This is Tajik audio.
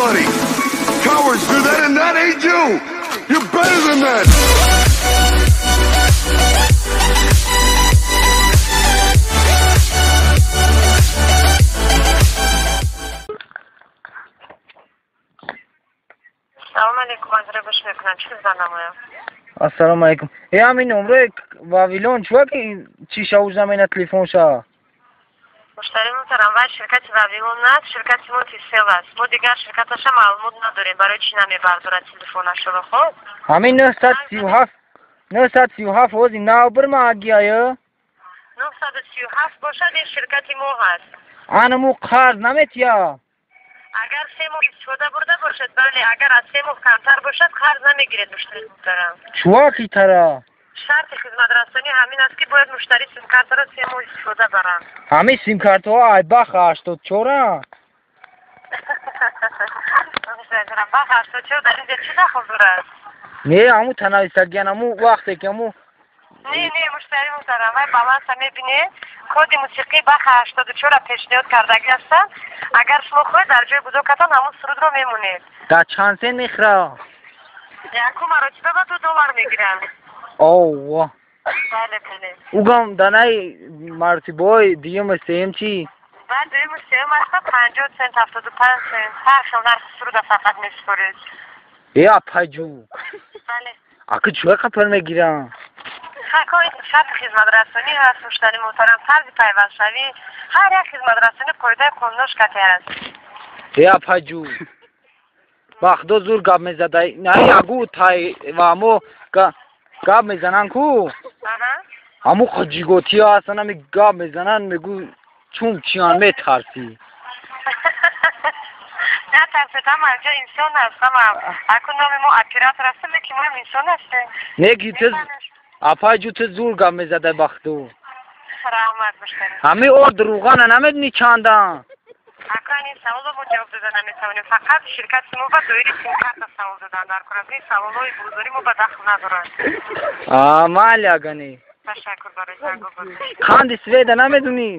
Nobody. Cowards do that, and that ain't you. You're better than that. Салом алейкум, аз рӯбаш мекунам. Чӣ занамоям? Ассалому алейкум. Э, ҳамин номрои Вавилон чува ки чӣ шавуш намена телефонша? Муштари муҳтарам, вай ширкати Вавилон наст, ширкати мо Тисел аст. Мо дигар ширкаташа маълумот надорем, барои чӣ намебардорад телефонашро, хоб? Ҳамин 937 937 ҳози нав бирма агияё? 937 бошад, ин ширкати мо ҳаст. Анаму қарз наметия? Агар 3 моҳ истифода бурда бошад, бале, агар аз 3 моҳ камтар бошад, қарз намегиред, муштари муҳтарам. Чува хитара? Шарти хизматрасонӣ ҳамин аст, ки бояд муштари симкартаро 3 моҳ истифода баранд. Ҳамин симкартҳо айбах 84-а? Бах 84 дар инҷа чӣ дахл дорад? Не, ҳамун танависагиян, ҳамун вақте ки ҳамун Не, не, муштари муҳтарам, вай баланса мебинед, коди мусиқии баха 84-ра пешниҳод кардагӣ ҳастанд. Агар шумо хоҳед, дар ҷои гузокатон ҳамун сурудро мемонед. Дар чанд сент мехӯра? Якум маротиба ба $2 мегиранд. Овва. Бале, бале. Угам данаи маротибаҳои дуюму сеюм чӣ? Баъд дуюму сеюм аста 50 сент, 75 сент, ҳар хел нархи суруда фақат месупоред. Э, апайҷу. Бале. Аки чӯя қапар мегиранд? Шарти хизматрасонӣ ҳаст, муштари муҳтарам, тарзи пайвастшавӣ, ҳар як хизматрасонӣ қоидаи қонунош кате аст. Э, апайҷу. Ба худо зур гап мезадай. На, ягу тай ва мо гап мезананд ку? Ҳамун ҷиготиҳо ҳастанд, ҳами гап мезананд, мегӯ чун чиян метарсӣ. Натарсед, ҳама ҷо инсон аст, ҳама. Акун номи мо оператор ҳастем, лекин моам инсон ҳастем. Не ки ту апайҷу ту зур гап мезадай ба худо. Раҳмат, муштари. Ҳамин орд рӯғана намедонӣ чандан? Акан ин саволро мо ҷавоб дода наметавонем. Фақат ширкати мо ба доираи симкарта савол додан дар кор аст. Ин саволҳои бозорӣ мо ба дахл надоранд. А, майли агани. Ташаккур барои зангобозӣ. Қанди сведа намедонӣ?